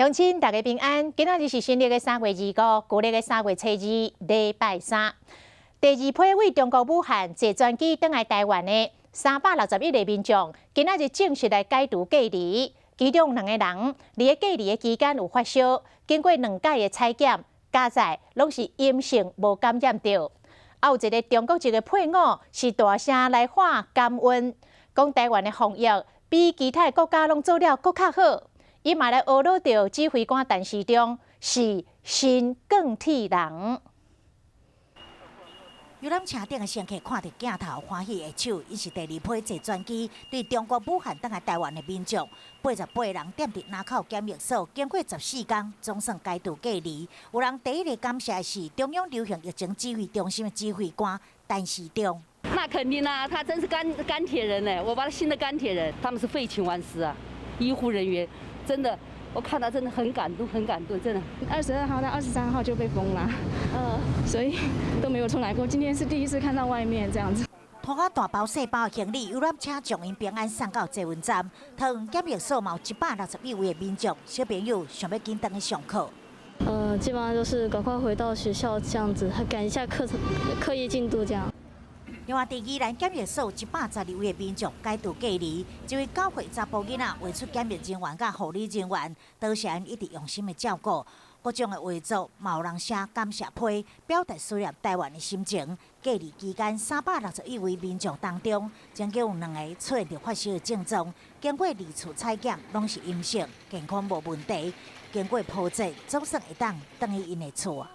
鄉親大家平安，今仔日是新曆的3月25，舊曆的3月初二，禮拜三。第二批對中國武漢坐專機轉來台灣的361個民眾，今仔日正式來解除隔離。其中兩個人佇咧隔離的期間有發燒，經過兩擺的採檢，加載攏是陰性，無感染著。啊，有一个中國籍的配偶是大聲來喊感恩，講台灣的防疫比其他的國家攏做了閣較好。伊嘛來呵咾著指揮官陳時中是新鋼鐵人。遊覽車頂的乘客看著鏡頭，歡喜揮手，𪜶是第二批坐專機對中國武漢轉來台灣的民眾，88人踮佇林口檢疫所，經過14工，總算解除隔離。有人第一个感謝的是中央流行疫情指揮中心的指揮官陳時中。那肯定啦，他真是鋼鐵人呢，我把他新的鋼鐵人，他們是廢寢忘食啊，醫護人員真的。我看到真的很感動，很感動，真的。22號到23號就被封了，所以都沒有出來過。今天是第一次看到外面這樣子。拖著大包細包的行李，遊覽車將𪜶平安送到捷運站。桃園檢疫所嘛有161位的民眾，小朋友想欲緊轉去上課。基本上就是趕快回到學校這樣子，趕一下課程課業進度這樣。另外，佇宜蘭檢疫所112位的民眾解除隔離，這位9歲查埔囡仔畫出檢疫人員佮護理人員，多謝𪜶一直用心的照顧。各種的畫作，嘛有人寫感謝批，表達思念台灣的心情。隔離期間，361位民眾當中，曾經有兩个出現著發燒的症狀，經過二次採檢，攏是陰性，健康無問題。經過波折，總算會當轉去𪜶的厝啊。